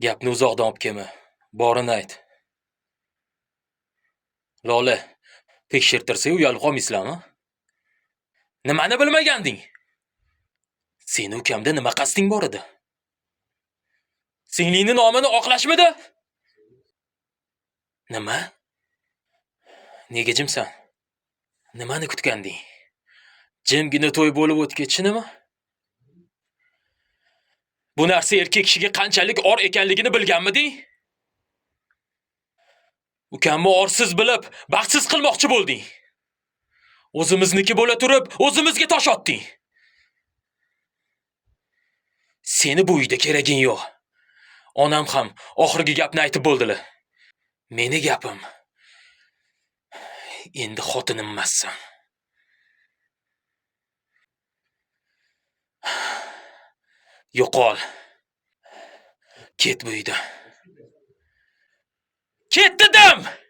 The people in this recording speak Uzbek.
Gapni uzoqdan olib kelma. Borini ayt. Lola, tekshirtirsak uyalib qolmaysizlarmi? Nimani bilmaganding? Seni ukamda nima qasding bor edi? Singlingni nomini oqlashmidi? Nima? Nega jimsan? Nimani kutganding? Jimgina to'y bo'lib o'tib ketishini? Bu narsa erkak kishiga qanchalik or ekanligini bilganmiding? Ukamni orsiz bilib, baxtsiz qilmoqchi bo'lding. O'zimizniki bo'la turib, o'zimizga tosh otding. Seni bu uyda keraging yo'q. Onam ham oxirgi gapni aytib bo'ldilar. Meni gapim. Endi xotinim emassan. Yo'qol. Ket bu uydan. Ket dedim!